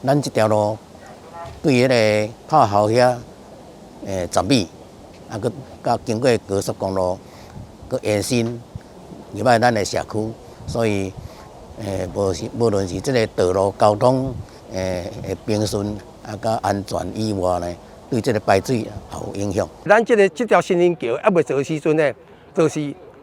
咱這條路對彼个炮校遐10米，啊，閣佮經過高速公路，閣延伸入來咱的社區，所以無論是這个道路交通的平順啊，佮安全以外呢，對這个排水也有影響。咱這條新人橋猶未做的時陣呢，就是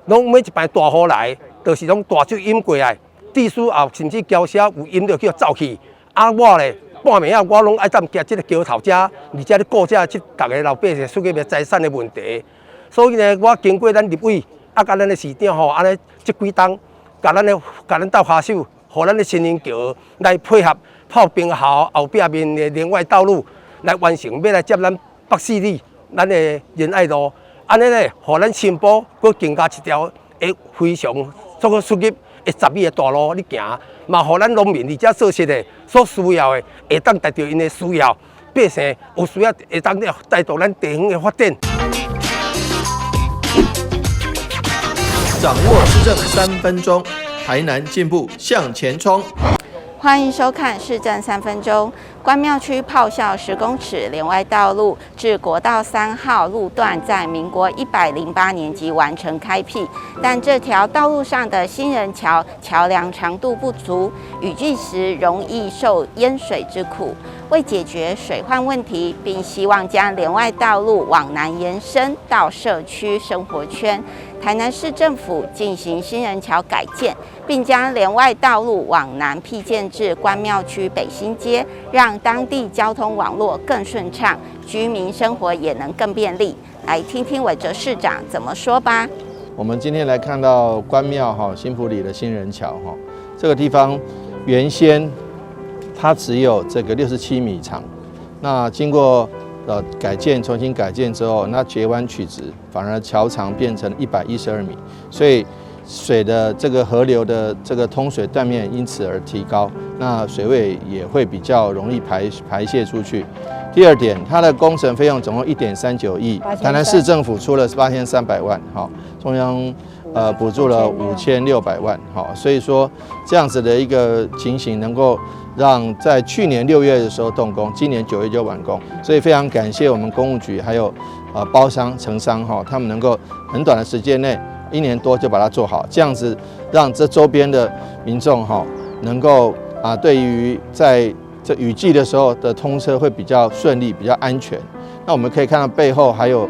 攏每一擺大雨來，就是攏大水淹過來，地勢後甚至橋車有淹著去走去。啊，我咧半暝仔我攏愛踮徛這个橋頭遮，而且咧顧這逐个老百姓出入的財產的問題。所以呢，我經過咱立委啊，佮咱的市長吼，按呢這幾冬，共咱鬥跤手，予咱的新人橋來配合炮兵校後壁面的聯外道路來完成，欲來接咱北勢里咱的仁愛路，按呢咧，予咱新埔閣增加一條會非常速出入的10米的大路咧行，嘛予咱農民佇遮做事的所需要的，會當達到𪜶的需要，百姓有需要會當帶動咱地方的發展。掌握市政3分鐘，台南進步向前衝。歡迎收看市政三分鐘。關廟區炮校10公尺聯外道路至國道3號路段，在民國108年即完成開闢，但這條道路上的新人橋橋梁長度不足，雨季時容易受淹水之苦。為解決水患問題，並希望將聯外道路往南延伸到社區生活圈，台南市政府進行新人橋改建，並將聯外道路往南闢建至關廟區北新街，讓當地交通網絡更順暢，居民生活也能更便利。來聽聽偉哲市長怎麼說吧。我們今天來看到關廟哈新埔里的新人橋哈，這個地方原先它只有這個67米長，那經過改建，重新改建之後，那截彎取直，反而橋長變成112米，所以水的這個河流的這個通水斷面因此而提高，那水位也會比較容易排泄出去。第二點，它的工程費用總共1.39億，台南市政府出了8300萬，好，中央補助了5600萬，好，所以說這樣子的一個情形能夠讓在去年6月的時候動工，今年9月就完工，所以非常感謝我們工務局還有包商承商哈，他們能夠很短的時間內1年多就把它做好，這樣子讓這周邊的民眾哈能夠啊對於在這雨季的時候的通車會比較順利，比較安全。那我們可以看到背後還有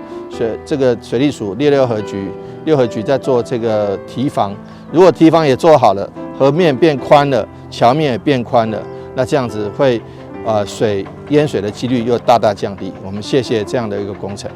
這個水利署六合局，六合局在做這個堤防。如果堤防也做好了，河面變寬了，橋面也變寬了，那這樣子會，水淹水的幾率又大大降低。我們謝謝這樣的一個工程。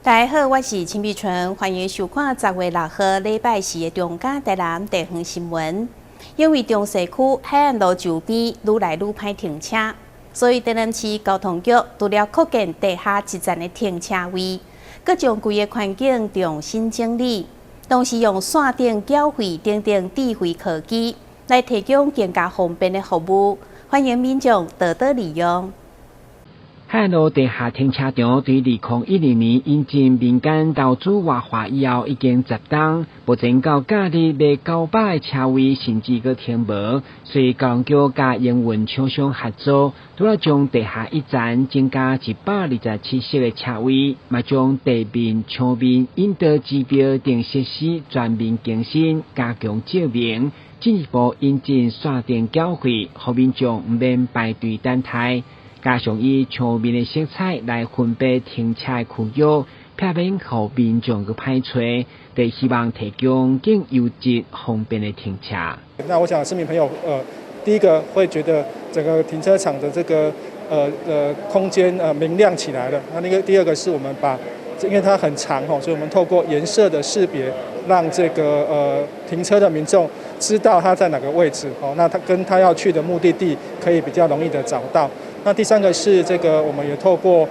大家好，我是陳碧純，歡迎收看10月6號禮拜四的中嘉台南地方新聞。因為中勢區海岸路周邊愈來愈歹停車，所以台南市交通局除了擴建地下一層的停車位，閣將規个環境重新整理，同時用線頂繳費等等智慧科技來提供更加方便的服務，歡迎民眾多多利用。海岸路地下停車場對2012年引進民間投資活化以後，已經10冬，目前到假日賣900个車位，甚至閣停無，所以交通局佮營運廠商合作，除了將地下一層增加127室的車位，嘛將地面、牆面、引導指標等設施全面更新，加強照明，進一步引進線頂繳費，予民眾毋免排隊等待。加上以牆面的色彩來分配停車區域，避免予民眾去歹揣，就希望提供更優質、方便的停車。那我想市民朋友，第一個會覺得整個停車場的這個空間明亮起來了。那第二個是我們把，因為它很長吼，所以我們透過顏色的識別，讓這個停車的民眾知道他在哪個位置哦。那他跟他要去的目的地可以比較容易的找到。那第三個是這個，我們也透過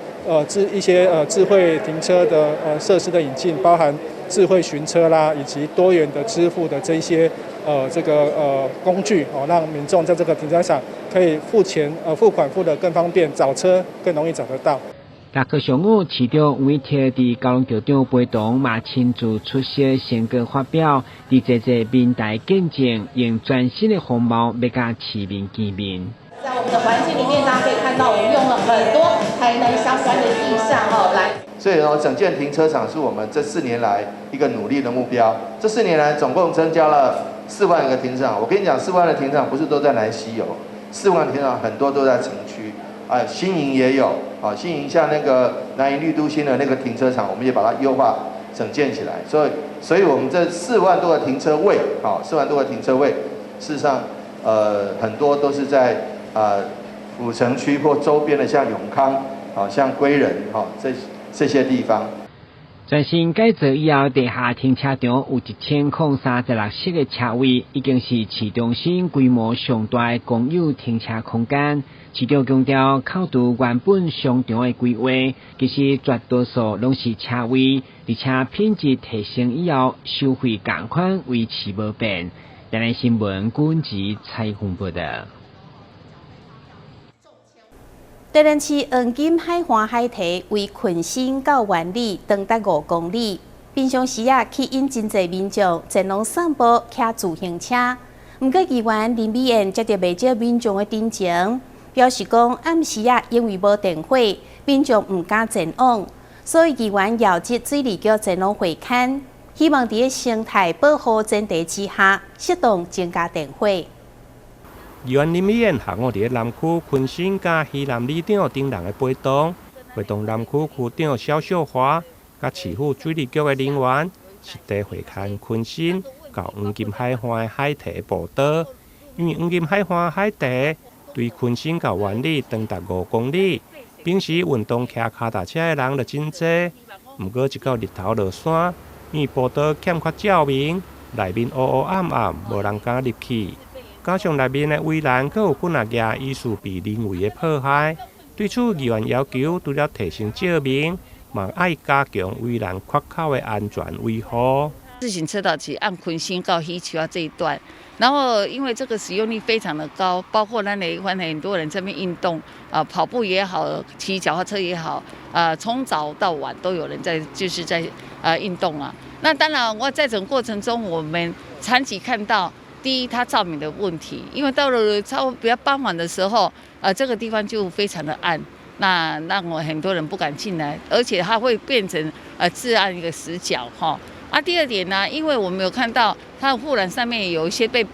一些智慧停車的設施的引進，包含智慧巡車啦，以及多元的支付的這些這個工具哦，讓民眾在這個停車場可以付錢付款付得更方便，找車更容易找得到。六號上午，市長委託佇交通局長陪同，嘛親自出席成果發表，佇濟濟民台見證，用全新的風貌欲佮市民見面。在我們的環境裡面，大家可以看到，我們用了很多台南相關的意象哦，來。所以說，整建停車場是我們這4年來一個努力的目標。這四年來，總共增加了四萬個停車場。我跟你講，四萬的停車場不是都在南溪有，四萬停車場很多都在城區。啊，新營也有，啊，新營像那個南營綠都心的那個停車場，我們也把它優化整建起來。所以我們這四萬多個停車位，啊，四萬多個停車位，事實上，很多都是在府城區或周邊的，像永康，啊，像歸仁，哈，這些地方。全新改造以後，地下停車場有1036個車位，已經是市中心規模上大的公有停車空間。市長強調，扣除原本商場的規劃，其實絕多數攏是車位，而且品質提升以後，收費仝款維持無變。台南新聞軍籍採訪報道。台南市黃金海岸海堤為坤新到苑里長達5公里，平常時啊吸引真濟民眾前往散步、騎自行車。毋過議員林美燕接著袂少民眾的陳情，表示講暗時啊因為無電火，民眾毋敢前往，所以議員邀集水利局前往會勘，希望佇生態保護前提之下，適當增加電火。議員林美燕下午佇咧南區坤新佮溪南里長等人的陪同，會同南區區長蕭秀華、佮市府水利局的人員，實地會勘坤新到黃金海岸的海堤步道。因為黃金海岸海堤對坤新到苑里長達五公里，平時運動騎跤踏車的人就真濟。毋過一到日頭落山，因為步道欠缺照明，內面烏烏暗暗，無人敢入去。加上內面的圍欄，閣有幾若額疑似被人為的破壞。對此，議員要求除了提升照明，嘛愛加強圍欄缺口的安全維護。自行車道是按坤新到喜樹仔這一段，然後因為這個使用率非常的高，包括咱的反正很多人這邊運動啊，跑步也好，騎腳踏車也好，啊，從早到晚都有人在就是在啊運動啊。那當然，我在整個過程中，我們長期看到。第一，它照明的問題，因為到了差不多比較傍晚的時候，這個地方就非常的暗，那讓我很多人不敢進來，而且它會變成治安一個死角哈。啊，第二點呢，因為我們有看到它護欄上面有一些被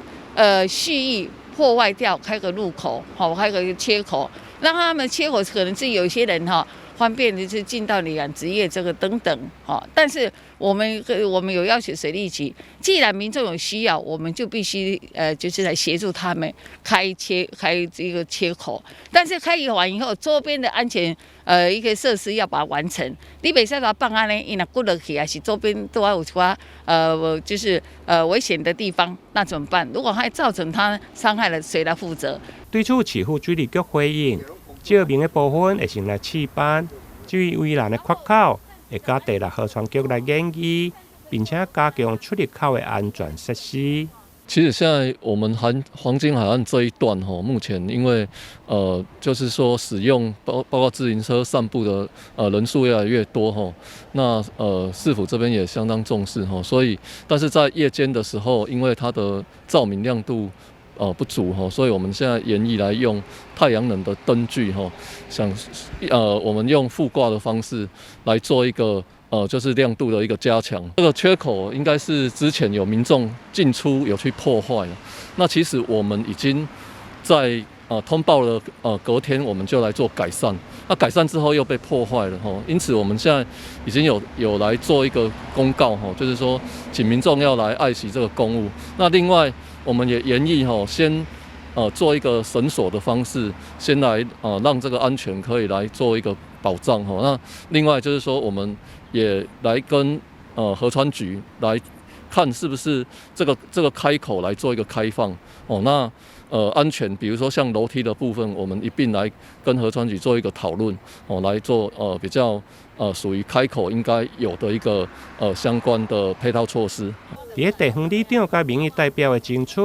蓄意破壞掉，開個入口，好，開個切口，讓他們切口可能是有一些人哈。方便的是進到你養殖業這個等等，哈，但是我們有要求水利局，既然民眾有需要，我們就必須就是來協助他們開這個切口，但是開完以後，周邊的安全一個設施要把它完成。你袂使共放按呢，伊若骨落去，還是周邊都還有一寡就是危險的地方，那怎麼辦？如果還造成他傷害了，誰來負責？對此，市府水利局回應，照明的部分會先來試辦，至於圍欄的缺口，會佮第六河川局來研議，並且加強出入口的安全設施。其實現在我們黃金海岸這一段吼，目前因為就是說使用包括自行車散步的人數越來越多吼，那市府這邊也相當重視吼，所以但是在夜間的時候，因為它的照明亮度不足吼，所以我們現在研議來用太陽能的燈具吼，想我們用附掛的方式來做一個就是亮度的一個加強。這個缺口應該是之前有民眾進出有去破壞了。那其實我們已經在通報了，隔天我們就來做改善。那改善之後又被破壞了吼，因此我們現在已經有來做一個公告吼，就是說請民眾要來愛惜這個公物。那另外我們也研議吼，先做一個繩索的方式，先來讓這個安全可以來做一個保障吼。那另外就是說，我們也來跟河川局來看是不是這個開口來做一個開放哦。那安全，比如說像樓梯的部分，我們一併來跟河川局做一個討論哦，來做比較屬於開口應該有的一個相關的配套措施。佇地方里長佮民意代表的爭取，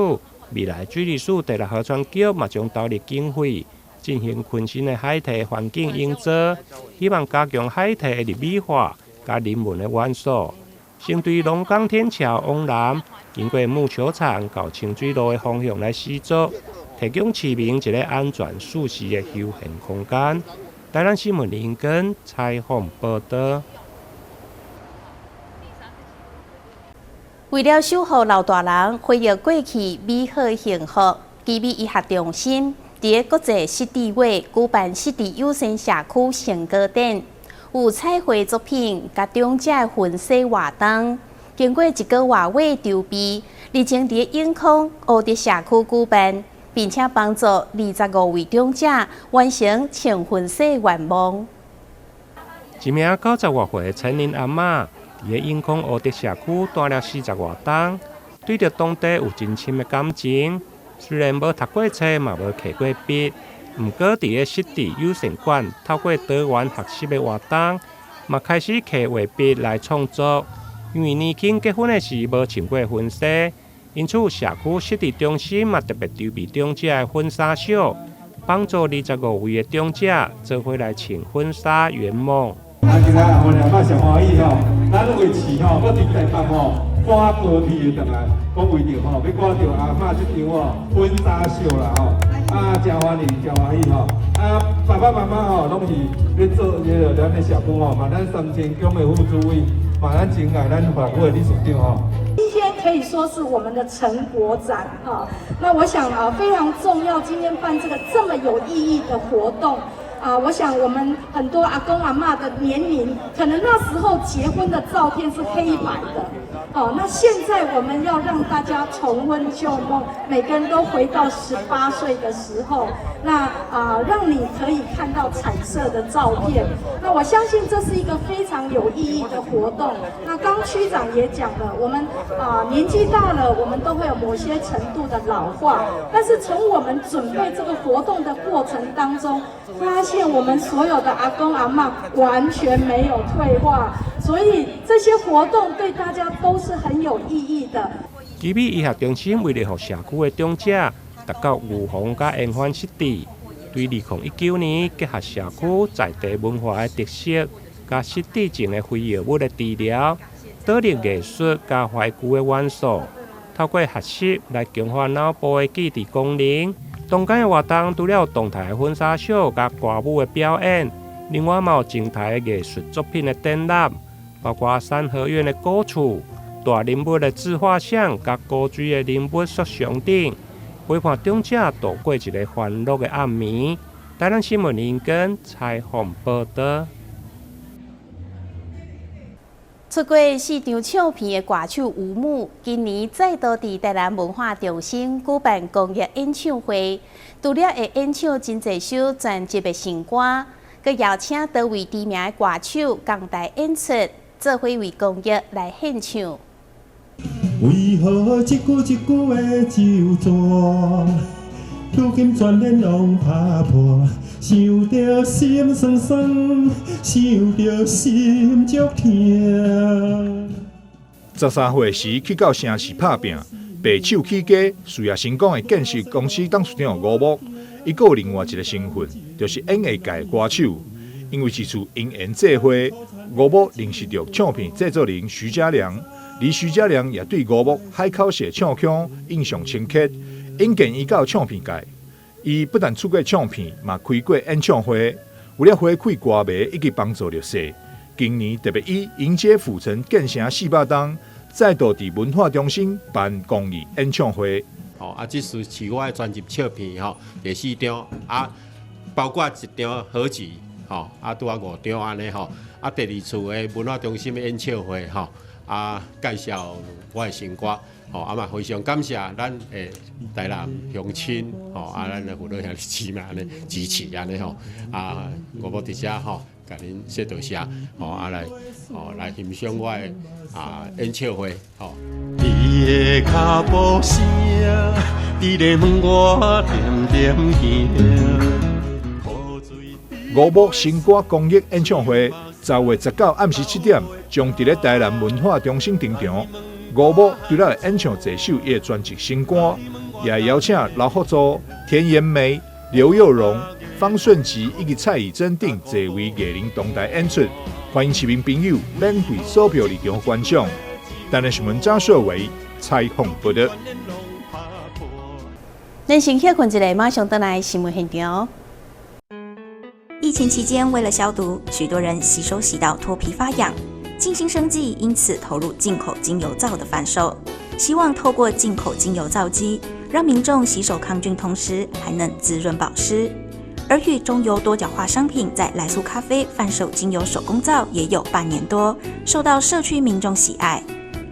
未來水利署第六河川局嘛將投入經費進行崑巽的海堤環境營造，希望加強海堤的美化佮人文的元素。先對龍岡天橋往南，經過木球場到清水路的方向來施作，提供市民一個安全舒適的休閒空間。台南新聞林根採訪報導。為了守護老大人，回憶過去美好幸福，奇美醫學中心佇國際濕地月舉辦濕地友善社區成果展。有彩繪作品，佮長者的婚紗活動，經過一個外月籌備，日前佇永康烏德社區舉辦，並且幫助25位長者完成穿婚紗願望。一名90外歲的陳林阿嬤，佇永康烏德社區蹛了40外冬，對著當地有真深的感情。雖然無讀過冊，嘛無提過筆。毋過，佇个濕地友善館，透過多元學習的活動，嘛開始提畫筆來創作。因為年輕結婚的時無穿過婚紗，因此社區濕地中心嘛特別籌備長者的婚紗秀，幫助25位的長者做伙來穿婚紗圓夢。啊，今仔阿公阿嬤上歡喜吼，咱為市吼，閣佇台北吼趕高鐵的轉來，講為著吼，欲趕著阿嬤這場吼婚紗秀啦吼。啊，真歡喜，真歡喜吼！啊，爸爸媽媽吼，攏是咧做這個咱的社區吼，嘛咱三千宮的副主委，嘛咱真愛咱法會的理事長吼。今天可以說是我們的成果展哈，那我想啊非常重要，今天辦這個這麼有意義的活動啊，我想我們很多阿公阿嬤的年齡，可能那時候結婚的照片是黑白的。哦，那現在我們要讓大家重溫舊夢，每個人都回到18歲的時候，那讓你可以看到彩色的照片。那我相信這是一個非常有意義的活動。那剛區長也講了，我們年紀大了，我們都會有某些程度的老化，但是從我們準備這個活動的過程當中，發現我們所有的阿公阿嬤完全沒有退化，所以這些活動對大家都是很有意義的。奇美醫學中心為了予社區的長者達到預防佮延緩失智，對2019年結合社區在地文化的特色，佮失智症的非藥物的治療，導入藝術佮懷舊的元素，透過學習來強化腦部的記憶功能。當天的活動除了有動態的婚紗秀佮歌舞的表演，另外嘛有靜態的藝術作品的展覽，包括三合院的古厝、大人物的自畫像佮古錐的人物塑像等，陪伴長者度過一個歡樂的暗暝。台南新聞林根採訪報導。出過四張唱片的歌手吳牧，今年再度佇台南文化中心舉辦公益演唱會，除了會演唱真濟首專輯的新歌，閣邀請多位知名的歌手仝台演出，做伙為公益來獻唱。為何一句一句的咒詛，如今全然攏拍破，想著心酸酸，想著心足疼。13歲時去到城市拍拚，白手起家，事業成功的建設公司董事長吳牧，伊閣有另外一個身份，就是演藝界歌手。因為一次因緣際會，吳牧認識著唱片製作人徐佳良，而徐佳良也對吳牧海口式唱腔印象深刻，引薦伊到唱片界。伊不但出過唱片，嘛開過演唱會，為了回饋歌迷以及幫助弱勢，今年特別以迎接府城建成400冬，再度佇文化中心辦公益演唱會。哦，啊，這次是我的專輯唱片吼，第四張啊，包括一張合集吼，啊，拄仔五張按呢吼，啊，第二次的文化中心的演唱會吼，啊，介紹我的新歌，吼，啊嘛非常感謝咱的台南鄉親吼，啊，咱的父老兄弟姊妹按呢支持按呢吼，啊，我欲佇遮吼，共恁說多謝，吼啊來，吼來欣賞我的啊演唱會，吼。你的跤步聲，佇咧問我恬恬行。吳木新歌公益演唱會，10月19暗時7點，將佇咧台南文化中心登場。吳木除了會演唱這首伊的專輯新歌，也會邀請劉福助、田延梅、劉佑榮、方順吉以及蔡以真等濟位藝人同台演出，歡迎市民朋友免費索票入場觀賞。台南新聞張碩偉採訪報導。咱先歇睏一下，馬上轉來新聞現場。疫情期間，為了消毒，許多人洗手洗到脫皮發癢。靜心生技因此投入進口精油皂的販售，希望透過進口精油皂機，讓民眾洗手抗菌，同時還能滋潤保濕。而與中油多角化商品在來速咖啡販售精油手工皂也有半年多，受到社區民眾喜愛。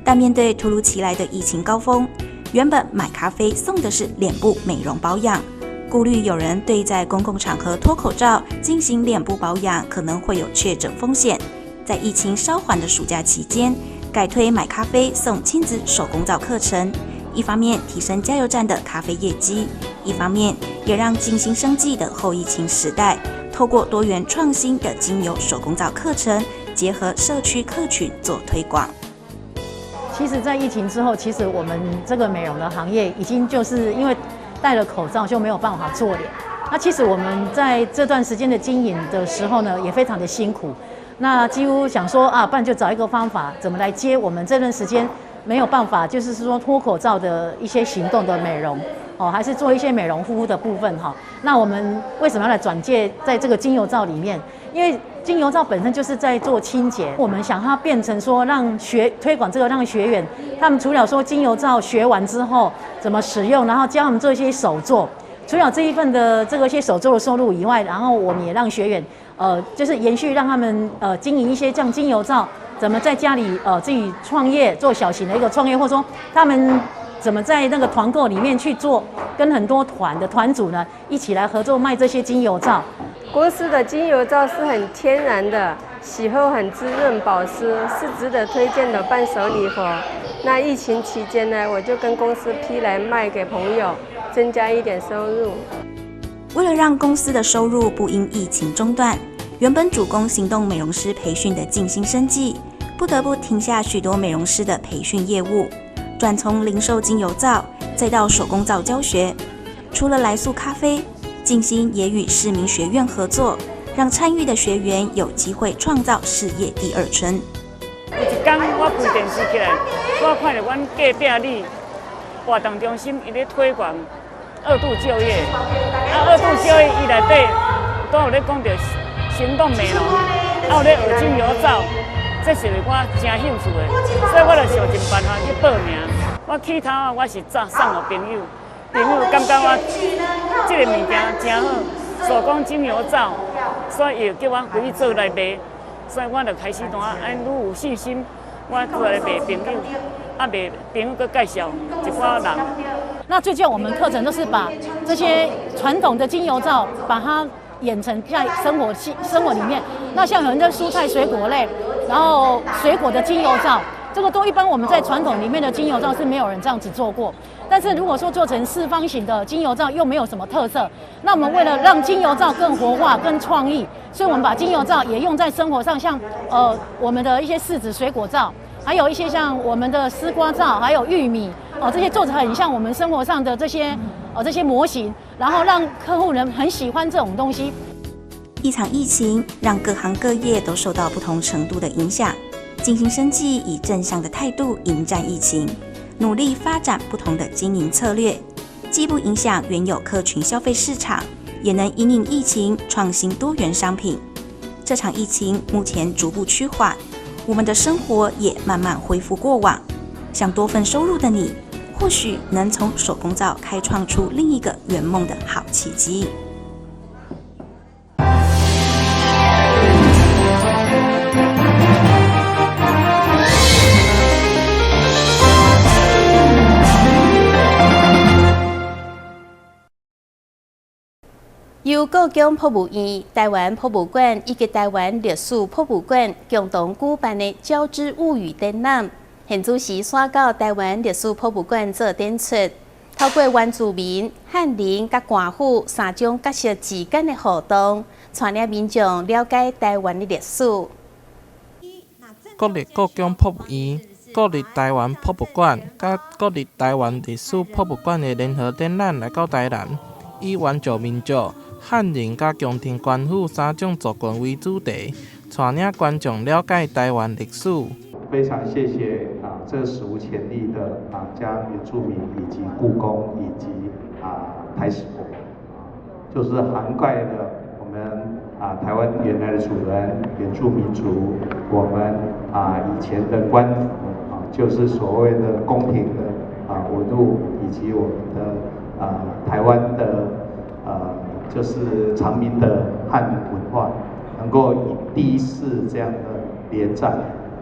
但面對突如其來的疫情高峰，原本買咖啡送的是臉部美容保養，顧慮有人對在公共場合脫口罩進行臉部保養可能會有確診風險，在疫情稍緩的暑假期間，改推買咖啡送親子手工皂課程，一方面提升加油站的咖啡業績，一方面也讓靜心生技的後疫情時代，透過多元創新的精油手工皂課程，結合社區客群做推廣。其實，在疫情之後，其實我們這個美容的行業已經就是因為戴了口罩就沒有辦法做臉。那其實我們在這段時間的經營的時候呢，也非常的辛苦。那幾乎想說啊，不然就找一個方法，怎麼來接我們這段時間沒有辦法，就是說脫口罩的一些行動的美容哦，還是做一些美容護膚的部分哈。那我們為什麼要來轉介在這個精油皂裡面？因為精油皂本身就是在做清潔，我們想它變成說讓學推廣這個，讓學員他們除了說精油皂學完之後怎麼使用，然後教他們做一些手作，除了這一份的這個些手作的收入以外，然後我們也讓學員就是延續讓他們經營一些像精油皂，怎麼在家裡自己創業做小型的一個創業，或者說他們怎麼在那個團購裡面去做，跟很多團的團主呢一起來合作賣這些精油皂。公司的精油皂是很天然的，洗後很滋潤保濕，是值得推薦的伴手禮盒。那疫情期間呢，我就跟公司批來賣給朋友，增加一點收入。為了讓公司的收入不因疫情中斷，原本主攻行動美容師培訓的靜心生技，不得不停下許多美容師的培訓業務，轉從零售精油皂，再到手工皂教學。除了來速咖啡，靜心也與市民學院合作，讓參與的學員有機會創造事業第二春。有一天我開電視起來，我看著阮隔壁里活動中心伊咧推廣二度就業，啊二度就業伊內底都有咧講著行動美容，啊有咧學精油皂，這是我誠興趣的，所以我就想盡辦法去報名。我起頭啊，我是送予朋友。朋友感覺我這個物件誠好，手工精油皂，所以伊就叫我回去做來賣，所以我就開始怎啊，按愈有信心，我出來賣朋友，啊賣朋友閣介紹一寡人。那最近我們課程都是把這些傳統的精油皂，把它演成在生活裡面。那像很多蔬菜水果類，然後水果的精油皂。這個都一般我們在傳統裡面的精油皂是沒有人這樣子做過，但是如果說做成四方形的精油皂又沒有什麼特色，那我們為了讓精油皂更活化、更創意，所以我們把精油皂也用在生活上，像我們的一些柿子水果皂，還有一些像我們的絲瓜皂，還有玉米哦，這些做成很像我們生活上的這些這些模型，然後讓客戶人很喜歡這種東西。一場疫情讓各行各業都受到不同程度的影響。靜心生技以正向的態度迎戰疫情，努力發展不同的經營策略，既不影響原有客群消費市場，也能因應疫情創新多元商品。這場疫情目前逐步趨緩，我們的生活也慢慢恢復過往。想多份收入的你，或許能從手工皂開創出另一個圓夢的好契機。由故宮博物院、台灣博物館以及台灣歷史博物館共同舉辦的《交織物語》展覽，現主時徙到台灣歷史博物館做展出。透過原住民、漢人佮官府三種角色之間的互動，帶領民眾了解台灣的歷史。國立故宮博物院、國立台灣博物館佮國立台灣歷史博物館的聯合展覽來到台南，以原住民族、漢人佮宮廷官府三種族群為主題，帶領觀眾了解台灣歷史。非常謝謝啊，這史無前例的啊，將原住民以及故宮以及啊台史博，就是涵蓋了我們啊台灣原來的主人原住民族，我們啊以前的官府啊，就是所謂的宮廷的啊文物，以及我們的啊台灣的就是常民的漢文化，能夠以第一次這樣的聯展。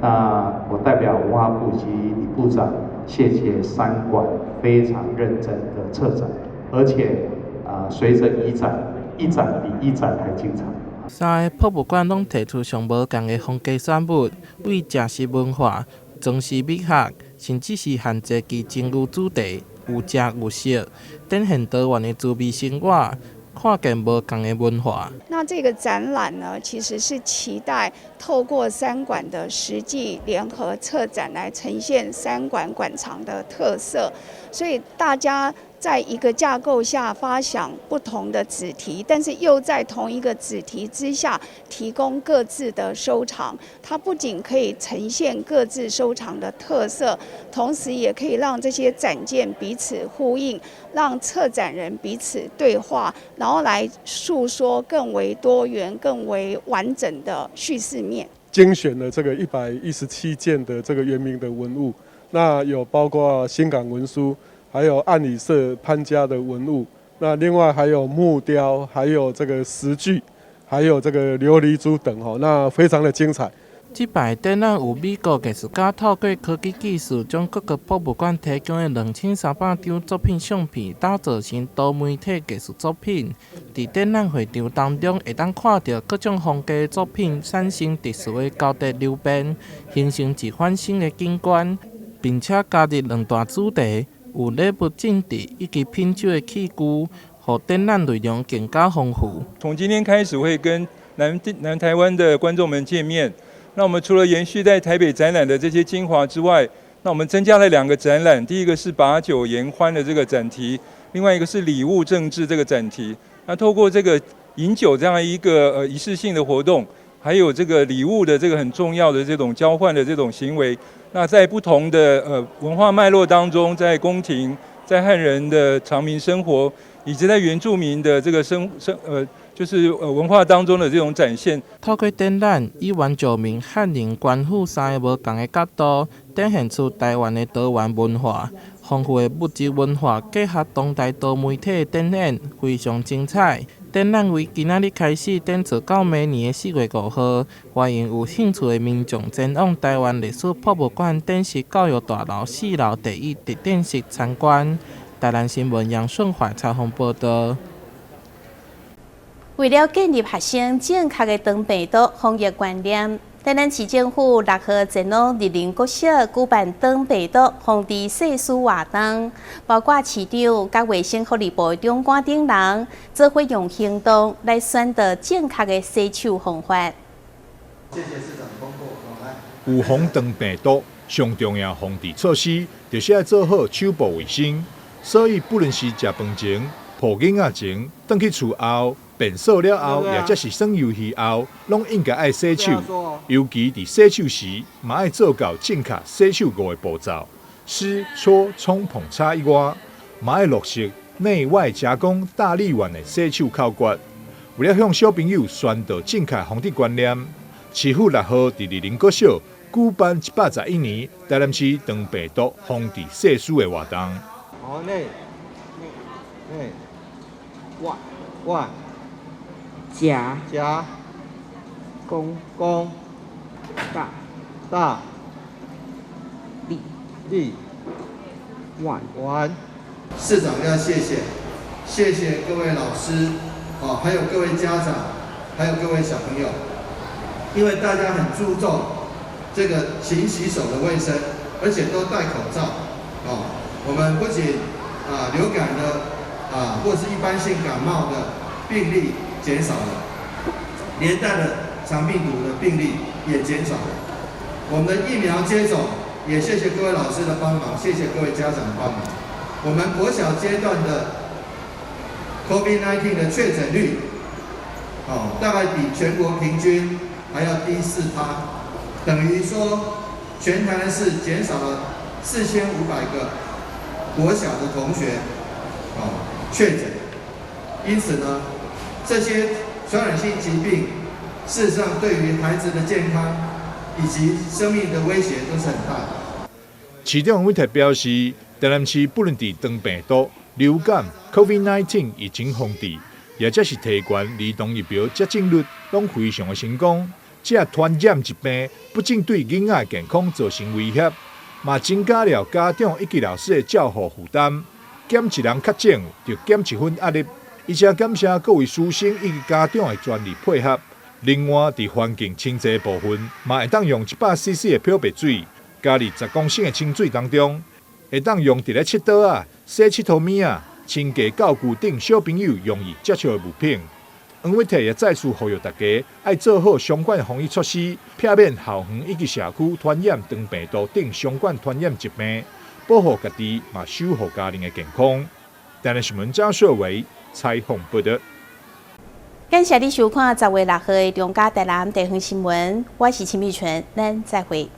那我代表文化部及李部長，謝謝三館非常認真的策展，而且啊，隨著一展一展比一展還精彩。三个博物館攏提出上無仝的風格選物，對食食文化、裝飾美學，甚至是限制其情侶主題，有食有色，展現多元的滋味生活。看見無仝的文化。那這個展覽呢，其實是期待透過三館的實際聯合策展來呈現三館館藏的特色，所以大家在一個架構下發想不同的子題，但是又在同一個子題之下提供各自的收藏。它不僅可以呈現各自收藏的特色，同時也可以讓這些展件彼此呼應，讓策展人彼此對話，然後來訴說更為多元、更為完整的敘事面。精選了這個117件的這個原民的文物，那有包括新港文書，還有按里社潘家的文物，那另外還有木雕，還有這個石具，還有這個琉璃珠等吼，那非常的精彩。這擺展覽有美國藝術家透過科技技術，將各個博物館提供的2300張作品相片打造成多媒體藝術作品。佇展覽會場當中，會當看著各種風格作品產生特殊的交疊流變，形成一番新的景觀，並且加入兩大主題。有禮物贈致以及品酒的器具，予展覽內容更加豐富。從今天開始會跟南台灣的觀眾們見面。那我們除了延續在台北展覽的這些精華之外，那我們增加了兩個展覽，第一個是把酒言歡的這個展題，另外一個是禮物政治這個展題。那透過這個飲酒這樣一個儀式性的活動，還有這個禮物的這個很重要的這種交換的這種行為。那在不同的文化脈絡當中，在宮廷、在漢人的常民生活，以及在原住民的這個生生呃，就是文化當中的這種展現。透過展覽，以原住民、漢人、官府三个無仝的角度，展現出台灣的多元文化、豐富的物質文化，結合當代多媒體的展演，非常精彩。展覽為今仔日開始展出到明年的4月5號，歡迎有興趣的民眾前往台灣歷史博物館展示教育大樓4樓第一特展室參觀。台南新聞楊順懷採訪報導。為了建立學生正確的腸病毒防疫觀念，台南市政府6號前往日林國小舉辦腸病毒防治誓師活動，包括市長佮衛生福利部的長官等人，做伙用行動來宣導正確的洗手方法。謝謝市長通過，來。預防腸病毒上重要防治措施，就是愛做好手部衛生。所以，不論是食飯前、抱囡仔前、轉去厝後、便所了後，抑者是耍遊戲後，攏應該愛洗手。尤其佇洗手時，嘛愛做到正確洗手五个步驟：濕、搓、沖、捧、擦以外，嘛愛落實內外夾攻大力丸的洗手口訣。為了向小朋友宣導正確防治觀念，市府6號佇日林國小舉辦111年台南市腸病毒防治誓師的活動。好，內內外外夾夾公公大大力力丸丸。市長要謝謝，謝謝各位老師，哦，還有各位家長，還有各位小朋友，因為大家很注重這個勤洗手的衛生，而且都戴口罩，哦，我們不僅流感的或是一般性感冒的病例減少了，連帶的腸病毒的病例也減少了。我們的疫苗接種也謝謝各位老師的幫忙，謝謝各位家長的幫忙。我們國小階段的 COVID-19 的確診率，哦，大概比全國平均還要低4趴，等於說全台灣市減少了4500個國小的同學，哦，確診。因此呢，這些傳染性疾病，事實上對於孩子的健康以及生命的威脅都是很大的。市長黃偉哲表示，台南市不論佇腸病毒、流感、COVID-19 疫情防治，抑或是提懸兒童疫苗接種率，攏非常的成功。這傳染疾病不僅對囡仔健康造成威脅，嘛增加了家長以及老師的照護負擔。減一人確診，就減一分壓力。伊誠感謝各位師生以及家長的全力配合。另外，佇環境清潔部分，嘛會當用100 CC 的漂白水，加佇10公升的清水當中，會當用佇咧拭桌仔、洗𨑨迌物仔、清潔教具等小朋友容易接觸的物品。黃偉哲也再次呼籲大家，愛做好相關的防疫措施，避免校園以及社區傳染腸病毒等相關傳染疾病，保護家己，嘛守護家人的健康。台南新聞張秀維採訪報導。感謝你收看10月6號的中嘉台南地方新聞，我是陳美純，咱再會。